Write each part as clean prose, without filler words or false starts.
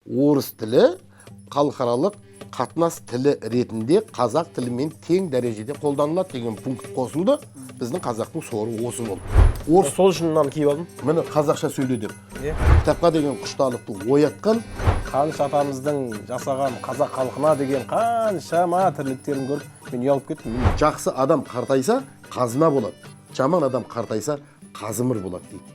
Орыс тілі халықаралық қатынас тілі ретінде қазақ тілімен тең дәрежеде қолданылады деген пункт қосылды. Біздің қазақтың соры осы болды. Орыс Сол үшін мынаны киіп алдым. Міне, қазақша сөйле деп. Иә. Кітапқа деген құштарлықты оятқан. Қаныш атамыздың жасаған қазақ халқына деген қаншама тірліктерін көріп, мен ұялып кеттім. Жақсы адам қартайса қазына болады, жаман адам қартайса қазымыр болады дейді.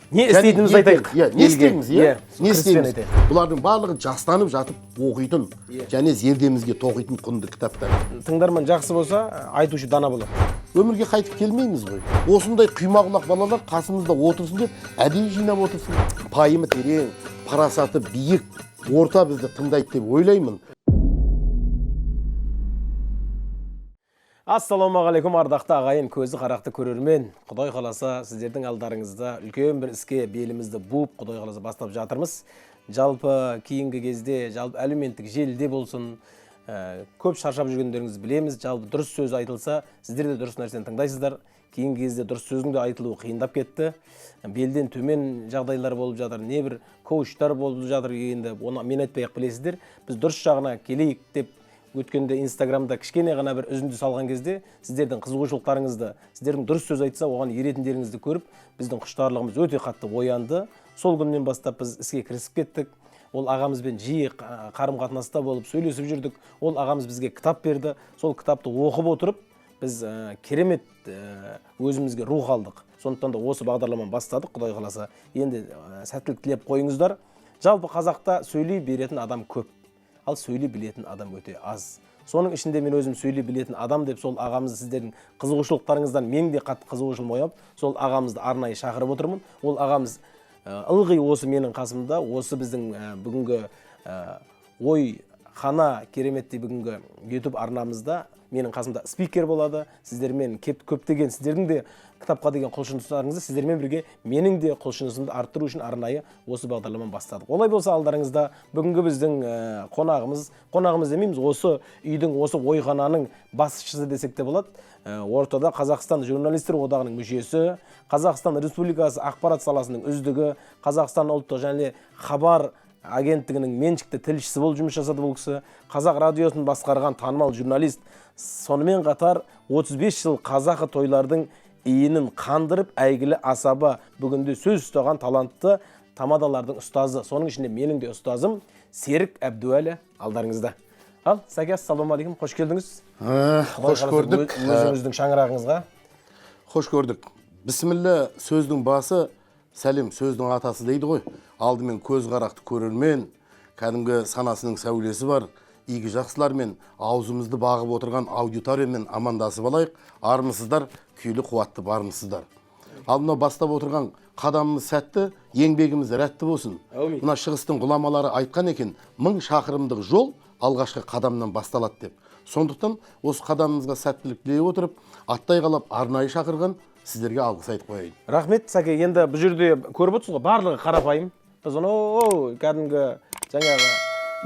Не істейтінімізді айтайық. Иә, не Елге. істейміз, иә? Не кіріспен істейміз? айтайық. Бұлардың барлығы жастанып жатып оқитын және зердемізге тоқитын құнды кітаптар. Тыңдарман жақсы болса, айтушы дана болады. Өмірге қайтып келмейміз ғой. Осындай құйма құлақ балалар қасымызда отырсын деп әдейі жинап отырсын. Пайымы терең, парасаты биік орта бізді тыңдайды деп ойлаймын. Ассалаумағалейкум, ардақты ағайын, көзі қарақты көрермен. Құдай қаласа, сіздердің алдарыңызда үлкен бір іске белімізді буып, Құдай қаласа, бастап жатырмыз. Жалпы кейінгі кезде, жалпы әлеуметтік желіде болсын, көп шаршап жүргендеріңізді білеміз. Жалпы дұрыс сөз айтылса, сіздер де дұрыс нәрсені тыңдайсыздар. Кейінгі кезде дұрыс сөздің де айтылуы қиындап кетті. Белден төмен жағдайлар болып жатыр, небір коучтар болып жатыр, енді оны мен айтпай ақ білесіздер. Біз дұрыс жағына келейік деп өткенде Инстаграмда кішкене ғана бір үзінді салған кезде сіздердің қызығушылықтарыңызды, сіздердің дұрыс сөз айтса оған еретіндеріңізді көріп, біздің құштарлығымыз өте қатты оянды. Сол күннен бастап біз іске кірісіп кеттік. Ол ағамызбен жиі қарым-қатынаста болып сөйлесіп жүрдік. Ол ағамыз бізге кітап берді. Сол кітапты оқып отырып, біз керемет өзімізге рух алдық. Сондықтан да осы бағдарламаны бастадық, Құдай қаласа. Енді сәттілік тілеп қойыңыздар. Жалпы қазақта сөйлей беретін адам көп, ал сөйлей білетін адам өте аз. Соның ішінде мен өзім сөйлей білетін адам деп сол ағамызды сіздердің қызығушылықтарыңыздан мен де қатты қызығушылығым оянып, сол ағамызды арнайы шақырып отырмын. Ол ағамыз ылғи осы менің қасымда, осы біздің бүгінгі ойхана кереметтей бүгінгі YouTube арнамызда менің қасымда спикер болады. Сіздермен көптеген сіздердің де кітапқа деген құлшыныстарыңызды, сіздермен бірге менің де құлшынысымды арттыру үшін арнайы осы бағдарламаны бастадық. Олай болса, алдарыңызда бүгінгі біздің қонағымыз, қонағымыз демейміз, осы үйдің, осы ойхананың басшысы десек те болады. Ортада Қазақстан журналистер одағының мүшесі, Қазақстан Республикасы ақпарат саласының үздігі, Қазақстан ұлттық және хабар агенттігінің меншікті тілшісі болып жұмыс жасады бұл кісі. Қазақ радиосын басқарған танымал журналист, сонымен қатар 35 жыл қазақы тойлардың иінін қандырып, әйгілі асаба, бүгінде сөз ұстаған талантты тамадалардың ұстазы, соның ішінде менің де ұстазым Серік Әбдуәлі алдарыңызда. Ал, Сәке, ассалаумағалейкум, қош келдіңіз. Қош Құдай қаласа, көрдік. Өзіңіздің шаңырағыңызға. Қош көрдік. Бісміллә, сөздің басы, сәлем сөздің атасы дейді ғой. Алдымен көз қарақты көрермен, кәдімгі санасының сәулесі бар, игі жақсылармен аузымызды бағып отырған аудиториямен амандасып алайық. Армысыздар, күйлі қуатты бармысыздар. Ал мынау бастап отырған қадамымыз сәтті, еңбегіміз рәтті болсын. Әумин. Мына шығыстың ғұламалары айтқан екен, 1000 шақырымдық жол алғашқы қадамнан басталады деп. Сондықтан осы қадамымызға сәттілік тілей отырып, аттай қалап арнайы шақырған сіздерге алғыс айтып қояйын. Рахмет, Сәке. Енді бұл жерде көріп отырсыз ғой, барлығы қарапайым. Біз анау кәдімгі жаңағы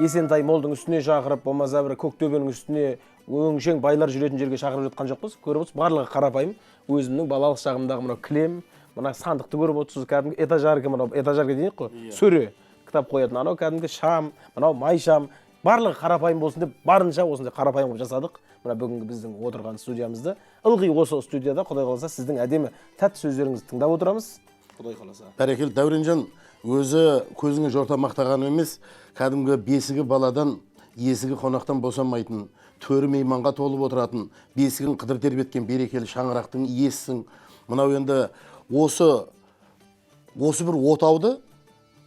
Есентай молдың үстіне шақырып, болмаса бір Көктөбенің үстіне өңшең байлар жүретін жерге шақырып жатқан жоқпыз. Көріп отырсыз, барлығы қарапайым. Өзімнің балалық шағымдағы мынау кілем, мына сандықты көріп отырсыз, кәдімгі этажерка, мынау этажерка дейік қой, сөре кітап қоятын, анау кәдімгі шам, мынау май шам, барлығы қарапайым болсын деп барынша осындай қарапайым қылып жасадық. Мына бүгінгі біздің отырған студиямызды. Ылғи осы студияда, Құдай қаласа, сіздің әдемі тәтті сөздеріңізді тыңдап отырамыз. Құдай қаласа. Бәрекелді, Дәуренжан, өзі көзіңе жорта мақтағаным емес, кәдімгі бесігі баладан, есігі қонақтан босанмайтын, төрі мейманға толып отыратын, бесігін қыдыр тербеткен берекелі шаңырақтың иесісің. Мынау енді осы бір отауды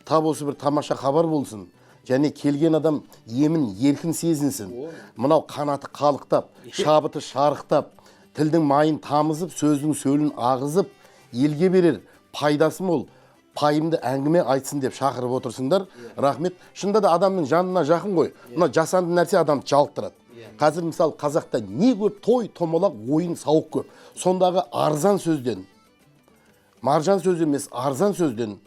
тап осы бір тамаша хабар болсын. Және келген адам емін еркін сезінсін. Мынау қанаты қалықтап, шабыты шарықтап, тілдің майын тамызып, сөздің сөлін ағызып, елге берер пайдасы мол, пайымды әңгіме айтсын деп шақырып отырсыңдар. Рахмет. Шынында да адамның жанына жақын ғой. Мына жасанды нәрсе адамды жалықтырады. Қазір мысалы қазақта не көп той, томалақ, ойын, сауық көп. Сондағы арзан сөзден, маржан сөз емес, арзан сөзден,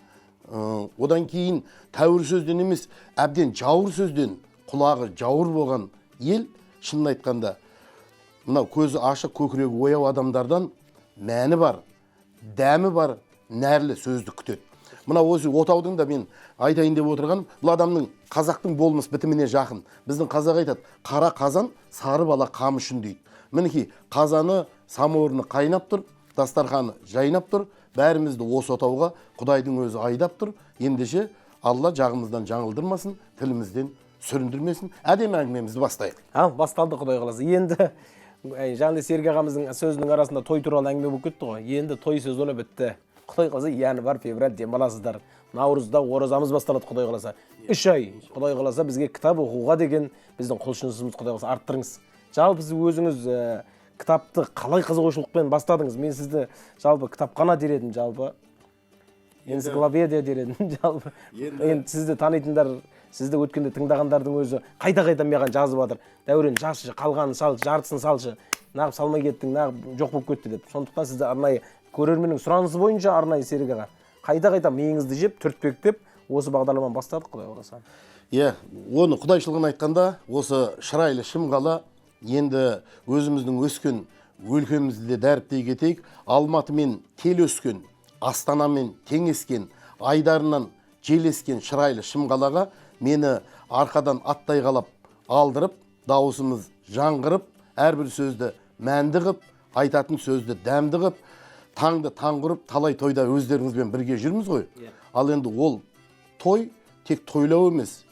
одан кейін тәуір сөзден емес, әбден жауыр сөзден құлағы жауыр болған ел, шынын айтқанда, мынау көзі ашық, көкірегі ояу адамдардан мәні бар, дәмі бар, нәрлі сөзді күтеді. Мына осы отаудың да мен айтайын деп отырғаным, бұл адамның, қазақтың болмыс бітіміне жақын. Біздің қазақ айтады, қара қазан сары бала қам үшін дейді. Мінекей, қазаны, самаурыны қайнап тұр, дастарханы жайнап тұр, бәрімізді осы отауға Құдайдың өзі айдап тұр. Ендеше Алла жағымыздан жаңылдырмасын, тілімізден сүріндірмесін. Әдемі әңгімемізді бастайық. Ал, басталды, Құдай қаласа. Енді жаңағыдай Серік ағамыздың сөзінің арасында той туралы әңгіме болып кетті ғой. Енді той сезоны бітті. Құдай қаласа, январь, февраль демаласыздар. Наурызда оразамыз басталады, Құдай қаласа. 3 ай, Құдай қаласа, бізге кітап оқуға деген біздің құлшынысымыз, Құдай қаласа, арттырыңыз. Жалпы сіз өзіңіз кітапты қалай қызығушылықпен бастадыңыз? Мен сізді жалпы кітапхана дер едім, жалпы энциклопедия дер едім, жалпы. Енді сізді танитындар, сізді өткенде тыңдағандардың өзі қайта-қайта маған жазып жатыр. Дәурен, жазшы, қалғанын салшы, жартысын салшы, нағып салмай кеттің, нағып жоқ болып кетті деп. Сондықтан сізді арнайы көрерменнің сұранысы бойынша арнайы Серік аға қайта-қайта миыңызды жеп, түртпектеп осы бағдарламаны бастадық, Құдай қаласа. Иә, оны құдайшылығын айтқанда, осы шырайлы Шымқала, енді өзіміздің өскен өлкемізді де дәріптей кетейік. Алматымен тел өскен, Астанамен теңескен, айдарынан желескен шырайлы Шымқалаға мені арқадан аттай қалап алдырып, дауысымыз жаңғырып, әрбір сөзді мәнді қып, айтатын сөзді дәмді қып, таңды таң құрып, талай тойда өздеріңізбен бірге жүрміз ғой. Ал енді ол той тек тойлау емес.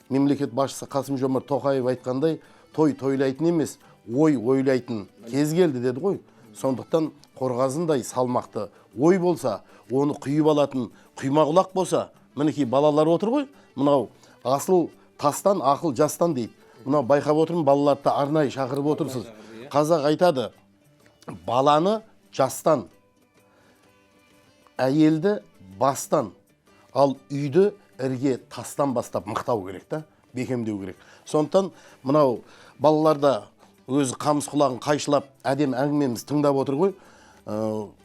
Мемлекет басшысы Қасым-Жомарт Тоқаев айтқандай, той тойлайтын емес, ой ойлайтын кез келді деді ғой. Сондықтан қорғазындай салмақты ой болса, оны құйып алатын құйма құлақ болса, мінекей балалар отыр ғой, мынау асыл тастан, ақыл жастан дейді. Мынау байқап отырмын, балаларды да арнайы шақырып отырсыз. Қазақ айтады, баланы жастан, әйелді бастан, ал үйді ірге тастан бастап мықтау керек та, бекемдеу керек. Сондықтан мынау балаларда өзі қамыс құлағын қайшылап әдемі әңгімемізді тыңдап отыр ғой.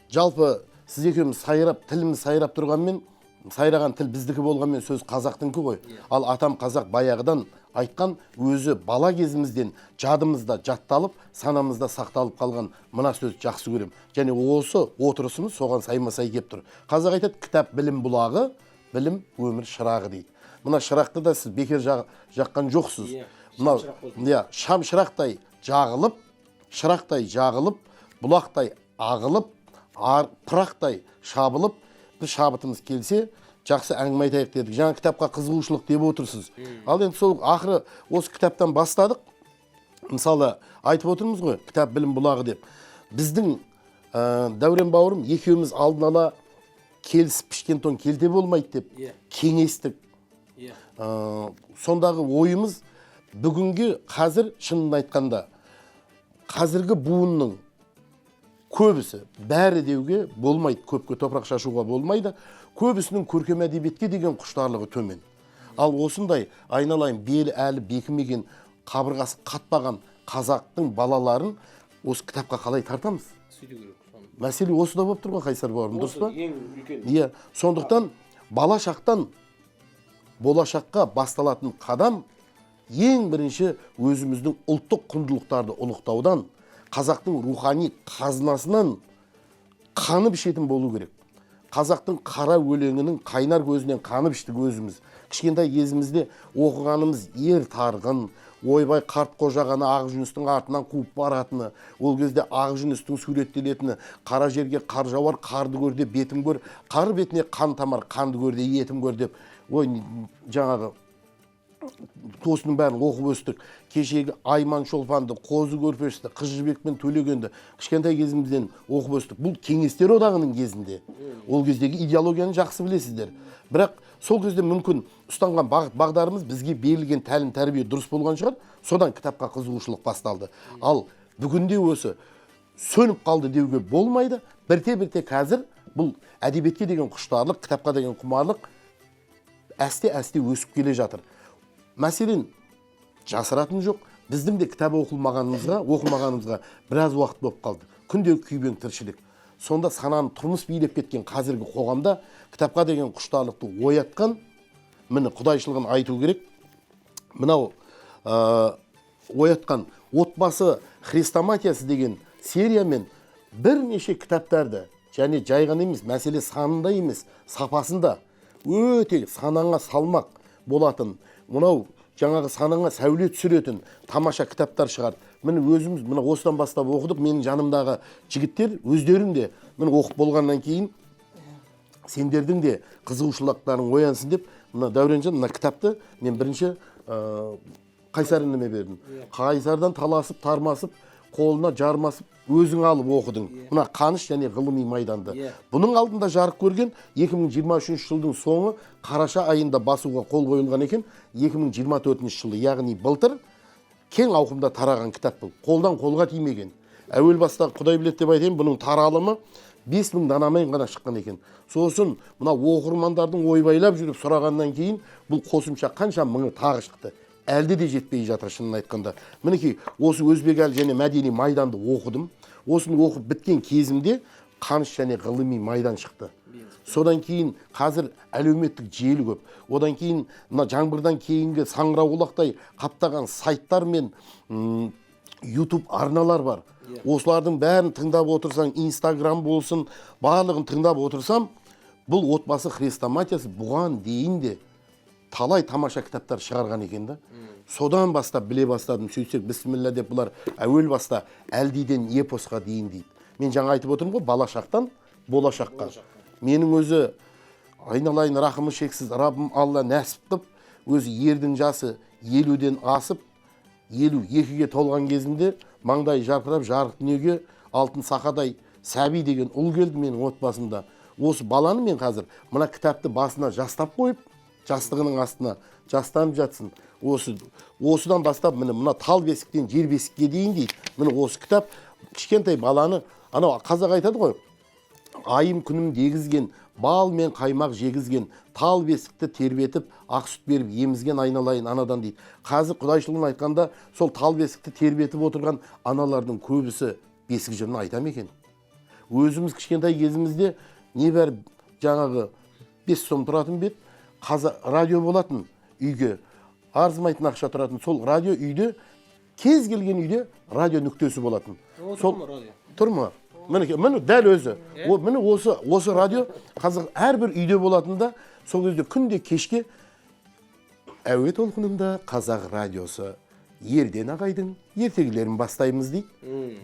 Жалпы сіз екеуміз сайрап, тіліміз сайрап тұрғанмен, сайраған тіл біздікі болғанмен сөз қазақтыңкі ғой. Ал атам қазақ баяғыдан айтқан, өзі бала кезімізден жадымызда жатталып, санамызда сақталып қалған мына сөз жақсы көрем. Және осы отырысымыз соған сайма-сай кеп тұр. Қазақ айтады, кітап білім бұлағы, білім өмір шырағы дейді. Мына шырақты да сіз бекер жаққан жоқсыз. Мынау, иә, шам шырақтай жағылып, шырақтай жағылып, бұлақтай ағылып, пырақтай шабылып, біз шабытымыз келсе, жақсы әңгіме айтайық дедік. Жаңа кітапқа қызығушылық деп отырсыз. Ал енді сол ақыры осы кітаптан бастадық. Мысалы, айтып отырмыз ғой, кітап білім бұлағы деп. Біздің Дәурен бауырым екеуміз алдын ала келісіп пішкен тон келте болмайды деп кеңестік. Сондағы ойымыз бүгінгі қазір шынын айтқанда қазіргі буынның көбісі, бәрі деуге болмайды, көпке топырақ шашуға болмайды, көбісінің көркем әдебиетке деген құштарлығы төмен. Ал осындай айналайын белі әлі бекімеген, қабырғасы қатпаған қазақтың балаларын осы кітапқа қалай тартамыз? Сөйту керек соны. Мәселе осыда болып тұр ғой, Қайсар бауырым, дұрыс па? Ең үлкен. Иә, сондықтан бала шақтан болашаққа басталатын қадам ең бірінші өзіміздің ұлттық құндылықтарды ұлықтаудан, қазақтың рухани қазынасынан қанып ішетін болу керек. Қазақтың қара өлеңінің қайнар көзінен қанып іштік өзіміз. Кішкентай кезімізде оқығанымыз Ер Тарғын, ойбай қарт қожағаны Ақ Жүністің артынан қуып баратыны, ол кезде Ақ Жүністің суреттелетіні, қара жерге қар жауар, қарды көр де бетім көр, қар бетіне қан тамар, қанды көр де етім көр деп, ой, жаңағы осының бәрін оқып өстік. Кешегі Айман Шолпанды, Қозы Көрпешті, Қыз Жібек пен Төлегенді кішкентай кезімізден оқып өстік. Бұл Кеңестер Одағының кезінде. Ол кездегі идеологияны жақсы білесіздер. Бірақ сол кезде мүмкін ұстанған бағыт бағдарымыз, бізге берілген тәлім тәрбие дұрыс болған шығар. Содан кітапқа қызығушылық басталды. Ал бүгінде осы сөніп қалды деуге болмайды. Бірте-бірте қазір бұл әдебиетке деген құштарлық, кітапқа деген құмарлық әсте-әсте өсіп келе жатыр. Мәселен, жасыратын жоқ, біздің де кітап оқымағанымызға біраз уақыт болып қалды. Күндегі күйбең тіршілік. Сонда сананы тұрмыс билеп кеткен қазіргі қоғамда кітапқа деген құштарлықты оятқан, міне құдайшылығын айту керек, мынау оятқан отбасы хрестоматиясы деген сериямен бірнеше кітаптарды, және жай ғана емес, мәселе санында емес, сапасында. Өте санаңа салмақ болатын, мынау жаңағы санаңа сәуле түсіретін тамаша кітаптар шығарды. Міне өзіміз міне осыдан бастап оқыдық. Менің жанымдағы жігіттер өздерің де міне оқып болғаннан кейін сендердің де қызығушылықтарың оянсын деп мына Дәуренжан мына кітапты мен бірінші Қайсар ініме бердім. Қайсардан таласып, тармасып, қолына жармасып өзің алып оқыдың. Мына Қаныш және ғылыми майданды. Бұның алдында жарық көрген 2023 жылдың соңы қараша айында басуға қол қойылған екен. 2024 жылы, яғни былтыр кең ауқымда тараған кітап бұл. Қолдан қолға тимеген. Әуел баста Құдай біледі деп айтайын, бұның таралымы 5000 данамен ғана шыққан екен. Сосын мына оқырмандардың ойбайлап жүріп сұрағаннан кейін бұл қосымша қанша мыңы тағы шықты. Әлде де жетпей жатыр шынын айтқанда. Мінекей осы Өзбекәлі және мәдени майданды оқыдым. Осыны оқып біткен кезімде Қаныш және ғылыми майдан шықты. Содан кейін қазір әлеуметтік желі көп. Одан кейін мына жаңбырдан кейінгі саңырауқұлақтай қаптаған сайттар мен YouTube арналар бар. Осылардың бәрін тыңдап отырсаң, Инстаграм болсын, барлығын тыңдап отырсам, бұл отбасы хрестоматиясы бұған дейін де талай тамаша кітаптар шығарған екен да. Содан бастап біле бастадым. Сөйтсек, бісміллә деп бұлар әуел баста әлдиден эпосқа дейін дейді. Мен жаңа айтып отырмын ғой, бала шақтан болашаққа. Менің өзі айналайын рахымы шексіз Раббым Алла нәсіп қып, өзі ердің жасы 50-ден асып, 52-ге толған кезінде маңдайы жарқырап жарық дүниеге алтын сақадай сәби деген ұл келді менің отбасымда. Осы баланы мен қазір мына кітапты басына жастап қойып, жастығының астына жастанып жатсын. Осыдан бастап міне мына тал бесіктен жер бесікке дейін дейді. Міне осы кітап кішкентай баланы, анау қазақ айтады ғой, айым күнім дегізген, бал мен қаймақ жегізген, тал бесікті тербетіп, ақ сүт беріп емізген айналайын анадан дейді. Қазір құдайшылығын айтқанда, сол тал бесікті тербетіп отырған аналардың көбісі бесік жырын айта ма екен? Өзіміз кішкентай кезімізде небәрі жаңағы 5 сом тұратын бет, радио болатын үйге, арзымайтын ақша тұратын. Сол радио үйде, кез келген үйде радио нүктесі болатын. Сол тұр ма? Міне, міне дәл өзі. Міне осы радио қазір әрбір үйде болатын да, сол кезде күнде кешке әуе толқынында Қазақ радиосы Ерден ағайдың ертегілерін бастаймыз дейді.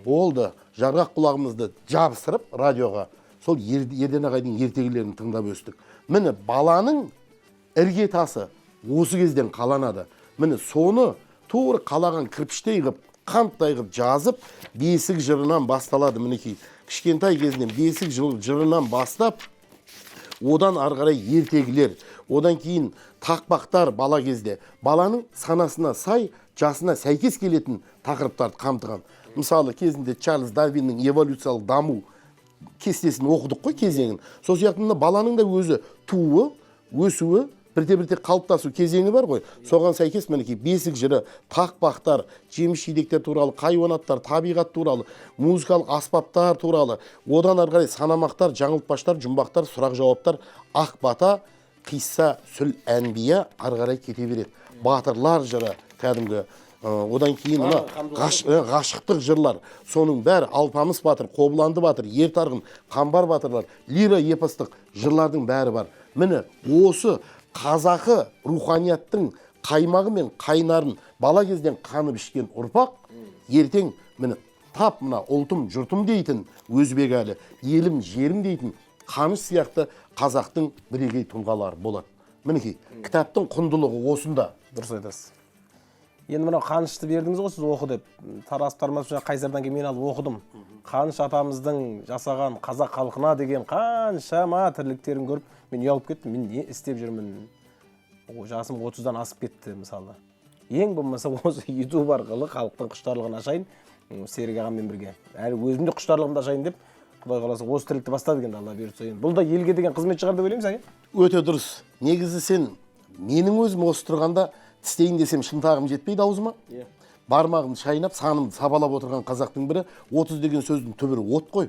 Болды, жарғақ құлағымызды жабыстырып радиоға сол Ерден ағайдың ертегілерін тыңдап өстік. Міне баланың іргетасы осы кезден қаланады. Міне соны тура қалаған кірпіштей қып, қанттай қып жазып, бесік жырынан басталады. Мінекей кішкентай кезінен бесік жырынан бастап, одан ары қарай ертегілер, одан кейін тақпақтар, бала кезде баланың санасына сай, жасына сәйкес келетін тақырыптарды қамтыған. Мысалы, кезінде Чарльз Дарвиннің эволюциялық даму кестесін оқыдық қой, кезеңін. Сол сияқты мына баланың да өзі тууы, өсуі, бірте-бірте қалыптасу кезеңі бар ғой. Соған сәйкес мінекей бесік жыры, тақпақтар, жеміс жидектер туралы, хайуанаттар, табиғат туралы, музыкалық аспаптар туралы, одан ары қарай санамақтар, жаңылтпаштар, жұмбақтар, сұрақ жауаптар, ақ бата, қисса, сүл әнбия ары қарай кете береді. Батырлар жыры кәдімгі, одан кейін мына ғашықтық жырлар, соның бәрі Алпамыс батыр, Қобыланды батыр, Ер Тарғын, Қамбар батырлар, лира эпостық жырлардың бәрі бар. Міне осы қазақы руханияттың қаймағы мен қайнарын бала кезден қанып ішкен ұрпақ ертең міне тап мына ұлтым жұртым дейтін Өзбекәлі, елім жерім дейтін Қаныш сияқты қазақтың бірегей тұлғалары болады. Мінекей кітаптың құндылығы осында. Дұрыс айтасыз. Енді мынау Қанышты бердіңіз ғой сіз оқы деп. Тарасып тармасып жаңа Қайсардан кейін мен алып оқыдым. Қаныш атамыздың жасаған қазақ халқына деген қаншама тірліктерін көріп мен ұялып кеттім. Мен не істеп жүрмін? Жасым 30-дан асып кетті мысалы. Ең болмаса осы YouTube арқылы халықтың құштарлығын ашайын, Серік ағаммен бірге. Әлі өзім де құштарлығымды ашайын деп, Құдай қаласа осы тірлікті бастадық енді, Алла бұйыртса енді. Бұл да елге деген қызмет шығар деп ойлаймын, Сәкен. Өте дұрыс. Негізі сен, менің өзім осы тұрғанда тістейін десем шынтағым жетпейді аузыма. Бармағымды шайнап, санымды сабалап отырған қазақтың бірі, 30 деген сөздің түбірі от қой.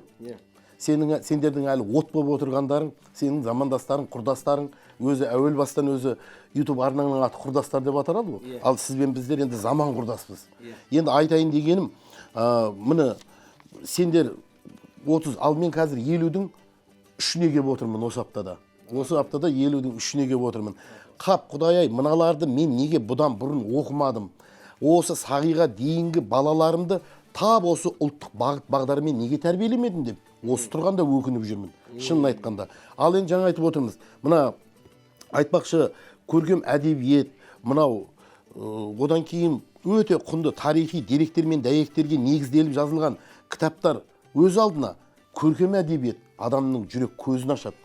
Сендердің әлі от болып отырғандарың, сенің замандастарың, құрдастарың, өзі әуел бастан өзі YouTube арнаңның аты құрдастар деп аталады ғой. Ал сіз бен біздер енді заман құрдаспыз. Енді айтайын дегенім, міне сендер 30, ал мен қазір 50-дің үшіне келіп отырмын осы аптада. Осы аптада 50-дің 3-іне келіп отырмын. Қап, құдай-ай, мыналарды мен неге бұдан бұрын оқымадым? Осы сағиға дейінгі балаларымды тап осы ұлттық бағыт бағдармен неге тәрбиелемедім деп осы тұрғанда өкініп жүрмін, шынын айтқанда. Ал енді жаңа айтып отырмыз, мына айтпақшы көркем әдебиет, мынау одан кейін өте құнды тарихи деректер мен дәйектерге негізделіп жазылған кітаптар өз алдына көркем әдебиет адамның жүрек көзін ашады.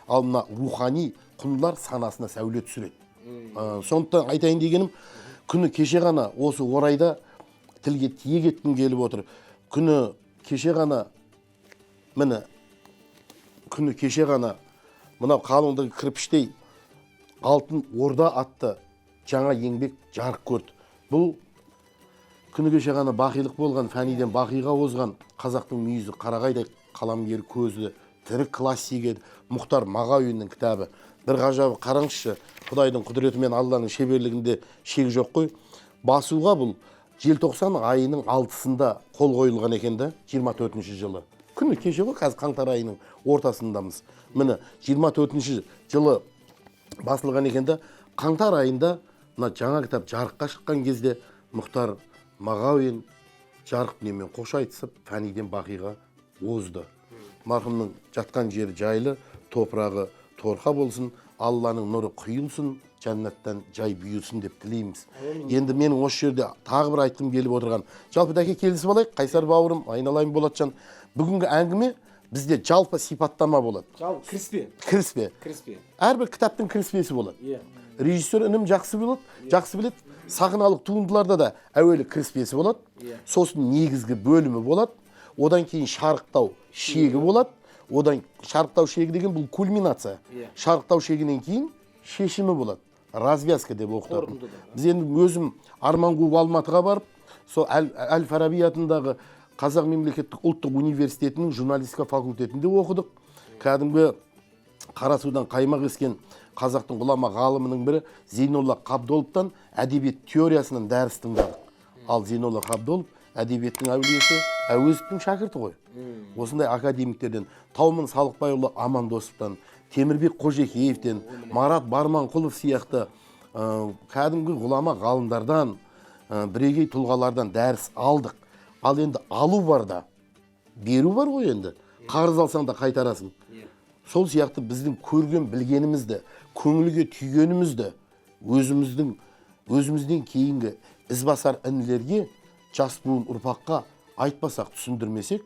Ал мына рухани құндылар санасына сәуле түсіреді. Сондықтан айтайын дегенім, күні кеше ғана осы орайда тілге тиек еткім келіп отыр. Күні кеше ғана, міне, күні кеше ғана мынау қалыңдығы кірпіштей Алтын Орда атты жаңа еңбек жарық көрді. Бұл күні кеше ғана бақилық болған, фәниден бақиға озған қазақтың мүйізі қарағайдай қаламгер көзі тірі классик еді Мұхтар Мағауиннің кітабы. Бір ғажабы қараңызшы, Құдайдың құдіреті мен Алланың шеберлігінде шек жоқ қой. Басуға бұл желтоқсан айының 6-сында қол қойылған екен да, 24 жылы. Күні кеше ғой, қазір қаңтар айының ортасындамыз. Міне, 24 жылы басылған екен да, қаңтар айында мына жаңа кітап жарыққа шыққан кезде Мұхтар Мағауин жарық дүниемен қош айтысып, фәниден бақиға озды. Марқұмның жатқан жері жайлы, топырағы торқа болсын, Алланың нұры құйылсын, жәннаттан жай бұйырсын деп тілейміз. Енді менің осы жерде тағы бір айтқым келіп отырған, жалпы дәке келісіп алайық, Қайсар бауырым, айналайын Болатжан, бүгінгі әңгіме бізде жалпы сипаттама болады. Жалпы кіріспе. Кіріспе. Кіріспе. Әрбір кітаптың кіріспесі болады. Иә. Режиссер інім жақсы біледі, жақсы біледі. Сахналық туындыларда да әуелі кіріспесі болады, сосын негізгі бөлімі болады, одан кейін шарықтау шегі болады. Одан шарықтау шегі деген бұл кульминация. Шарықтау шегінен кейін шешімі болады. Развязка деп оқытатын. Біз енді өзім арман қуып Алматыға барып, сол Әл Фараби атындағы Қазақ мемлекеттік ұлттық университетінің журналистика факультетінде оқыдық. Кәдімгі Қарасудан қаймақ ескен қазақтың ғұлама ғалымының бірі Зейнолла Қабдоловтан әдебиет теориясынан дәріс тыңдадық. Ал Зейнолла Қабдолов әдебиеттің әулиесі, Әуезовтің шәкірті ғой. Осындай академиктерден, Таумын Салықбайұлы Амандосовтан, Темірбек Қожекеевтен, Марат Барманқұлов сияқты кәдімгі ғұлама ғалымдардан, бірегей тұлғалардан дәріс алдық. Ал енді алу бар да, беру бар ғой енді. Қарыз алсаң да қайтарасың. Сол сияқты біздің көрген білгенімізді, көңілге түйгенімізді өзімізден кейінгі ізбасар інілерге, жас буын ұрпаққа айтпасақ, түсіндірмесек,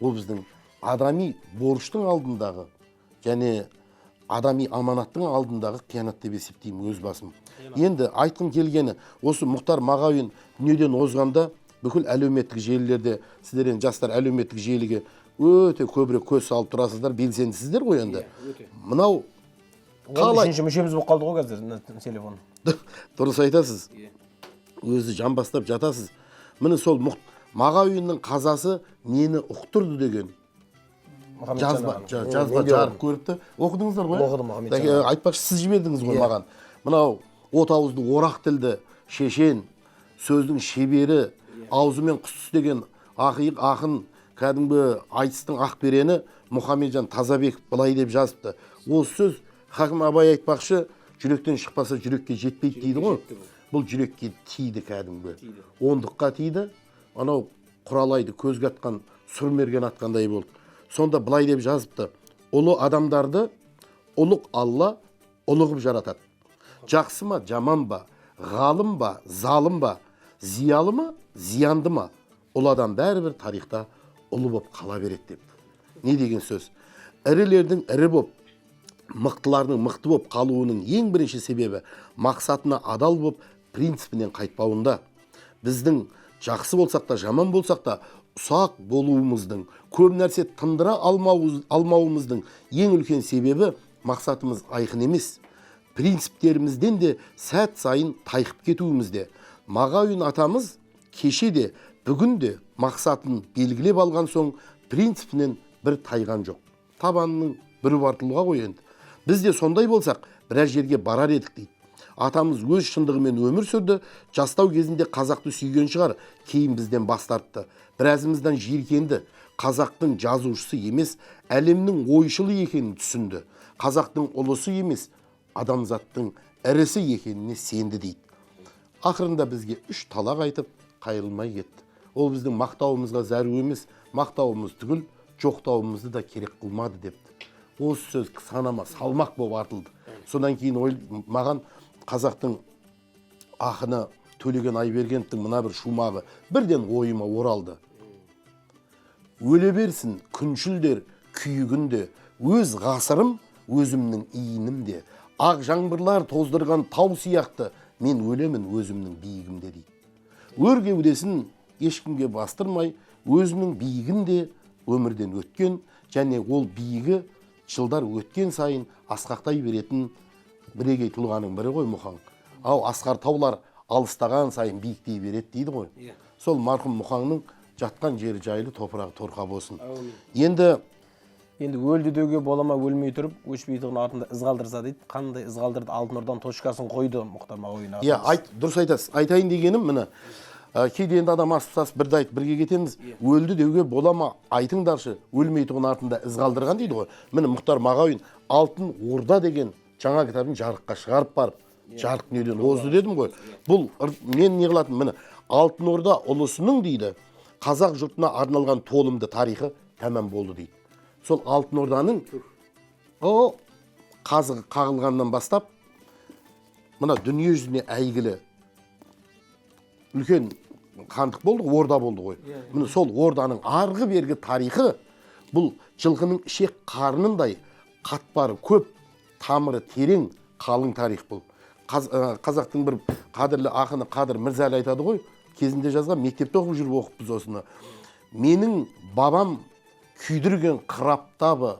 ол біздің адами борыштың алдындағы және адами аманаттың алдындағы қиянат деп есептеймін өз басым. Енді айтқым келгені, осы Мұхтар Мағауин дүниеден озғанда бүкіл әлеуметтік желілерде, сіздер енді жастар әлеуметтік желіге өте көбірек көз салып тұрасыздар, белсендісіздер ғой енді. Мынау қалай? Үшінші мүшеміз болып қалды ғой қазір телефон. Дұрыс айтасыз. Өзі жамбастап жатасыз. Міне сол Мағауиннің қазасы нені ұқтырды деген жазба, жазба жарық көріпті. Оқыдыңыздар ғой? Оқыдым, Мұхамеджан. Айтпақшы, сіз жібердіңіз ғой маған. Мынау от ауызды орақ тілді шешен, сөздің шебері, аузымен құс түстеген ақиық ақын, кәдімгі айтыстың ақберені Мұхамеджан Тазабеков былай деп жазыпты. Осы сөз Хакім Абай айтпақшы, жүректен шықпаса жүрекке жетпейді дейді ғой. Бұл жүрекке тиді кәдімгі. Ондыққа тиді. Анау құралайды көзге атқан, сұрмерген атқандай болды. Сонда былай деп жазыпты. Ұлы адамдарды ұлық Алла ұлы қып жаратады. Жақсы ма, жаман ба, ғалым ба, залым ба, зиялы ма, зиянды ма, ұлы адам бәрібір тарихта ұлы боп қала береді деп. Не деген сөз? Ірілердің ірі боп, мықтылардың мықты боп қалуының ең бірінші себебі мақсатына адал боп, принципінен қайтпауында. Біздің жақсы болсақ та, жаман болсақ та, ұсақ болуымыздың, көп нәрсе тындыра алмауымыздың ең үлкен себебі мақсатымыз айқын емес. Принциптерімізден де сәт сайын тайқып кетуімізде. Мағауин атамыз кеше де, бүгін де мақсатын белгілеп алған соң принципінен бір тайған жоқ. Табанының бүрі бар тұлға ғой енді. Біз де сондай болсақ, біраз жерге барар едік дейді. Атамыз өз шындығымен өмір сүрді, жастау кезінде қазақты сүйген шығар, кейін бізден бас тартты. Біразымыздан жиіркенді, қазақтың жазушысы емес, әлемнің ойшылы екенін түсінді. Қазақтың ұлысы емес, адамзаттың ірісі екеніне сенді дейді. Ақырында бізге 3 талақ айтып, қайырылмай кетті. Ол біздің мақтауымызға зәру емес, мақтауымыз түгіл, жоқтауымызды да керек қылмады депті. Осы сөз санама салмақ болып артылды. Содан кейін маған қазақтың ақыны Төлеген Айбергеновтің мына бір шумағы бірден ойыма оралды. Өле берсін күншілдер күйігінде, өз ғасырым өзімнің иінімде. Ақ жаңбырлар тоздырған тау сияқты, мен өлемін өзімнің биігімде дейді. Өр кеудесін ешкімге бастырмай, өзінің биігінде өмірден өткен, және ол биігі жылдар өткен сайын асқақтай беретін бірегей тұлғаның бірі ғой Мұхаң. Ау, асқар таулар алыстаған сайын биіктей береді дейді ғой. Сол марқұм Мұхаңның жатқан жері жайлы, топырағы торқа болсын. Енді өлді деуге бола ма, өлмей тұрып, өшпейтұғын артында із қалдырса дейді. Қандай із қалдырды? Алтын Орданың точкасын қойды Мұхтар Мағауин. Иә, дұрыс айтасыз. Айтайын дегенім міне, кейде енді адам асып сасып бірді айтып бірге кетеміз. Өлді деуге бола ма, айтыңдаршы, өлмейтұғын артында із қалдырған дейді ғой. Міне, Мұхтар Мағауин Алтын Орда деген жаңа кітабын жарыққа шығарып барып, жарық дүниеден озды дедім ғой. Бұл мен не қылатын, міне, Алтын Орда ұлысының дейді, қазақ жұртына арналған толымды тарихы тәмам болды дейді. Сол Алтын Орданың қазығы қағылғаннан бастап, мына дүние жүзіне әйгілі үлкен хандық болды, орда болды ғой. Міне, сол орданың арғы бергі тарихы бұл жылқының ішек қарнындай қатпары көп, тамыры терең, қалың тарих бұл. Қазақтың бір қадірлі ақыны Қадыр Мырзалы айтады ғой, кезінде жазған, мектепте оқып жүріп оқыппыз осыны. Менің бабам күйдірген қыр аптабы,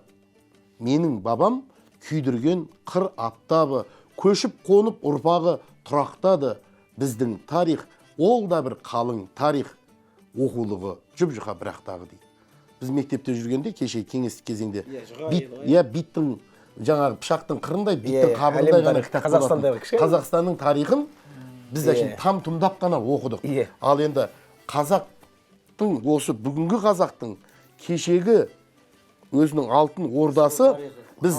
менің бабам күйдірген қыр аптабы, көшіп қонып ұрпағы тұрақтады, біздің тарих, ол да бір қалың тарих, оқулығы жұп-жұқа бірақтағы дейді. Біз мектепте жүргенде, кеше кеңестік кезеңде, биттің, жаңағы пышақтың қырындай, биттің қабығындай ғана кітап болатын. Қазақстанның тарихын біз әшейін там-тұмдап қана оқыдық. Ал енді қазақтың, осы бүгінгі қазақтың кешегі өзінің Алтын Ордасы, біз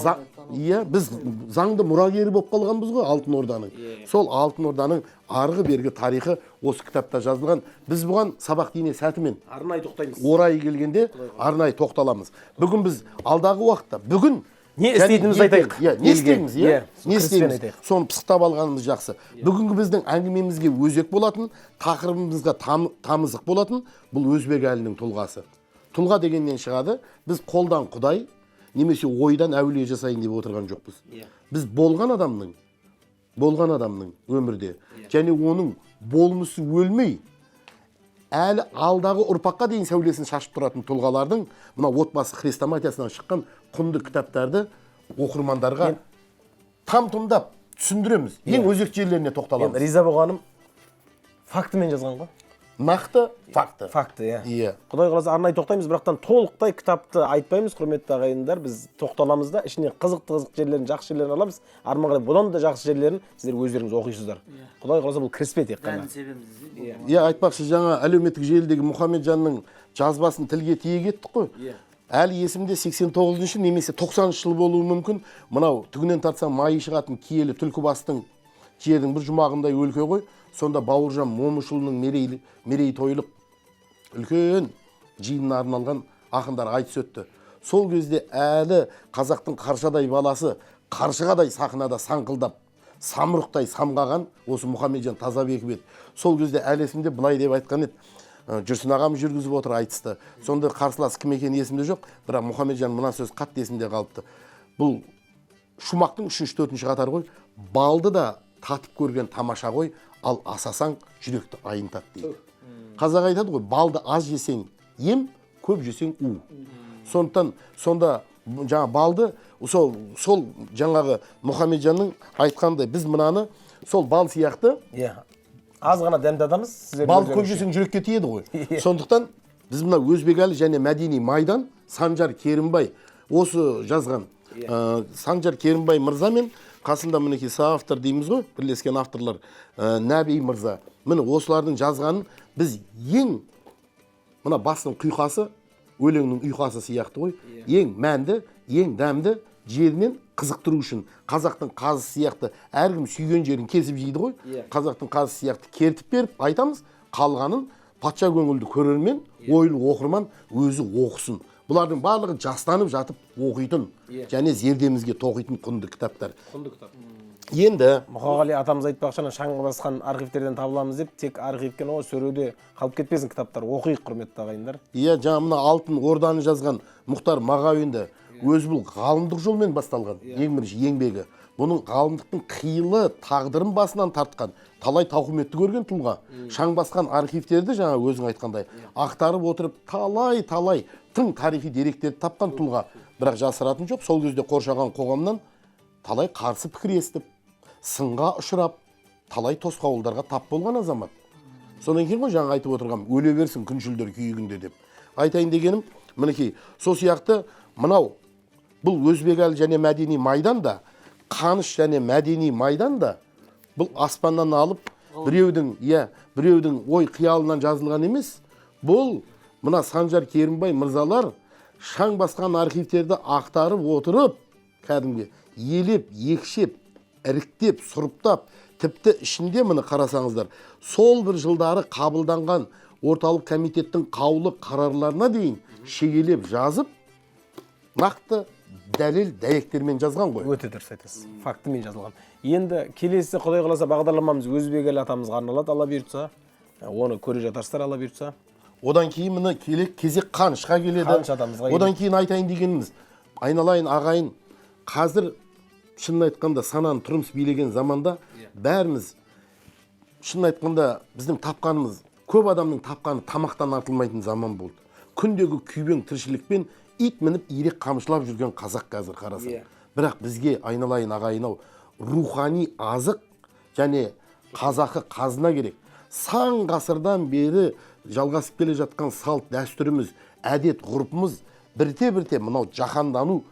заңды мұрагері болып қалғанбыз ғой Алтын Орданың. Сол Алтын Орданың арғы бергі тарихы осы кітапта жазылған. Біз бұған сабақ дене сәтімен арнайы тоқтаймыз. Орайы келгенде арнайы тоқталамыз. Бүгін біз алдағы уақытта, бүгін не істейтінімізді айтайық. Не істейміз, не істейміз? Соны пысықтап алғанымыз жақсы. Бүгінгі біздің әңгімемізге өзек болатын, тақырыбымызға тамызық болатын бұл Өзбекәлінің тұлғасы. Тұлға дегеннен шығады, біз қолдан құдай, немесе ойдан әулие жасайын деп отырған жоқпыз. Біз болған адамның өмірде, және оның болмысы өлмей, әлі алдағы ұрпаққа дейін сәулесін шашып тұратын тұлғалардың мына отбасы хрестоматиясынан шыққан құнды кітаптарды оқырмандарға там-тұмдап түсіндіреміз. Ең өзекті жерлеріне тоқталамыз. Риза болғаным фактімен жазған ғой. Нақты факты. Факты, иә. Құдай қаласа арнайы тоқтаймыз, бірақтан толықтай кітапты айтпаймыз, құрметті ағайындар, біз тоқталамыз да, ішінен қызықты жерлерін, жақсы жерлерін аламыз, арман қарай бұдан да жақсы жерлерін сіздер өздеріңіз оқисыздар. Құдай қаласа бұл кіріспе тек қана. Иә, айтпақшы, жаңа әлеуметтік желідегі Мұхамеджанның жазбасын тілге тиек еттік қой. Әлі есімде 89-шы немесе 90-шы жыл болуы мүмкін. Мынау түгінен тартсаң майы шығатын киелі Түлкібастың жердің бір жұмағындай өлке ғой. Сонда Бауыржан Момышұлының мерейтойлық үлкен жиынына арналған ақындар айтыс өтті. Сол кезде әлі қазақтың қаршадай баласы қаршығадай сахнада саңқылдап, самұрықтай самғаған осы Мұхамеджан Тазабеков еді. Сол кезде әлі есімде былай деп айтқан еді. Жүрсін ағам жүргізіп отыр айтысты. Сонда қарсылас кім екені есімде жоқ, бірақ Мұхамеджан мына сөз қатты есімде қалыпты. Бұл шумақтың 3-4 қатары ғой. Балды да татып көрген тамаша ғой, ал асасаң жүректі айынтат дейді. Қазақ айтады ғой, балды аз жесең ем, көп жесең у. Сондықтан сонда жаңа балды сол жаңағы Мұхамеджанның айтқандай, біз мынаны сол бал сияқты аз ғана дәм татамыз. Балды көп жесең жүрекке тиеді ғой. Сондықтан біз мына Өзбекәлі және Мәдени Майдан Санжар Керімбай осы жазған Санжар Керімбай мырза мен қасында мінекей соавтор дейміз ғой, бірлескен авторлар Нәби мырза. Міне осылардың жазғанын біз ең мына бастың құйқасы, өлеңнің ұйқасы сияқты ғой, ең мәнді, ең дәмді жерінен Қызықтыру үшін қазақтың қазысы сияқты әркім сүйген жерін кесіп жейді ғой. Қазақтың қазысы сияқты кертіп беріп айтамыз, қалғанын патша көңілді көрермен, ойлы оқырман өзі оқысын. Бұлардың барлығы жастанып жатып оқитын және зердемізге тоқитын құнды кітаптар. Құнды кітап. Енді Мұқағали атамыз айтпақшы, ана шаңғы басқан архивтерден табыламыз деп, тек архивке о сөреде қалып кетпесін кітаптар, оқиық, құрметті ағайындар. Иә, жаңа мына Алтын Орданы жазған Мұхтар Мағауинді өзі бұл ғалымдық жолмен басталған ең бірінші еңбегі. Бұның ғалымдықтың қилы тағдырын басынан тартқан, талай тауқыметті көрген тұлға. Шаң басқан архивтерді жаңа өзің айтқандай ақтарып отырып талай-талай тың тарихи деректерді тапқан тұлға. Бірақ жасыратын жоқ, сол кезде қоршаған қоғамнан талай қарсы пікір естіп, сынға ұшырап, талай тосқауылдарға тап болған азамат. Содан кейін ғой жаңа айтып отырғам, өле берсін күншілдер күйігінде деп. Айтайын дегенім, мінекей, сол сияқты мынау бұл Өзбекәлі және мәдени майдан да, Қаныш және мәдени майдан да бұл аспаннан алып біреудің, иә, біреудің ой қиялынан жазылған емес. Бұл мына Санжар Керімбай мырзалар шаң басқан архивтерді ақтарып отырып, кәдімгі елеп, екшеп, іріктеп, сұрыптап, тіпті ішінде міне қарасаңыздар, сол бір жылдары қабылданған орталық комитеттің қаулы қарарларына дейін шегелеп жазып, нақты дәлел дәйектермен жазған ғой. Өте дұрыс айтасыз, фактімен жазылған. Енді келесі Құдай қаласа бағдарламамыз Өзбекәлі атамызға арналады, Алла бұйыртса. Оны көре жатарсыздар, Алла бұйыртса. Одан кейін міне келек кезек Қанышқа келеді. Қаныш атамызға келеді. Одан кейін айтайын дегеніміз, айналайын ағайын, қазір шынын айтқанда сананы тұрмыс билеген заманда бәріміз шынын айтқанда біздің тапқанымыз, көп адамның тапқаны тамақтан артылмайтын заман болды. Күндегі күйбең тіршілікпен ит мініп ирек қамшылап жүрген қазақ қазір қарасаң. Бірақ бізге айналайын ағайын ау, рухани азық және қазақы қазына керек. Сан ғасырдан бері жалғасып келе жатқан салт дәстүріміз, әдет ғұрпымыз бірте-бірте мынау жаһандану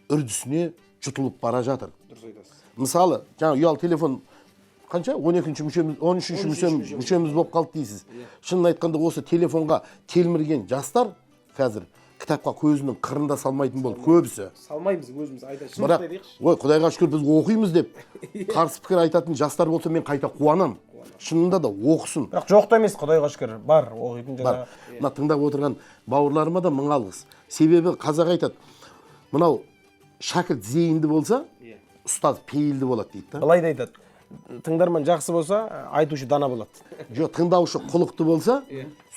үрдісіне жұтылып бара жатыр. Дұрыс айтасыз. Мысалы, жаңа ұялы телефон қанша? 12-ші мүшеміз, 13-ші мүшеміз болып қалды дейсіз. Шынын айтқанда осы телефонға телмірген жастар қазір кітапқа көзінің қырында салмайтын болды көбісі. Салмаймыз өзіміз, айта шын Бірақ, айтайықшы. ой, Құдайға шүкір біз оқимыз деп қарсы пікір айтатын жастар болса мен қайта қуанамын. Шынында да оқысын. Бірақ жоқ та емес, Құдайға шүкір, бар оқитын Бар. жаңағы. Мына тыңдап отырған бауырларыма да мың алғыс. Себебі қазақ айтады, мынау шәкірт зейінді болса, ұстаз пейілді болады дейді да. Былай да айтады, тыңдарман жақсы болса, айтушы дана болады. Жоқ, тыңдаушы құлықты болса,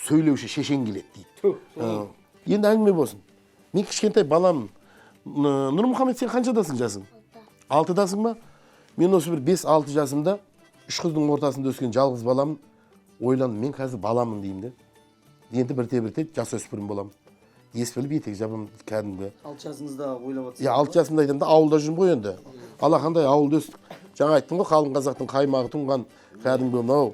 сөйлеуші шешен келеді дейді. Енді әңгіме болсын. Мен кішкентай баламын. Нұрмұхамед, сен қаншадасың жасың? 6-дасың ба? Мен осы бір 5-6 жасымда үш қыздың ортасында өскен жалғыз баламын. Ойландым, мен қазір баламын деймін де. Енді бірте-бірте жасөспірім боламын. Ес біліп етек жабамын кәдімгі. 6 жасыңызда ойлап отырсыз? Иә, 6 жасымда айтамын да, ауылда жүрмін ғой енді. Алақандай ауылда өстік. Жаңа айттым ғой, қалың қазақтың қаймағы тұнған кәдімгі мынау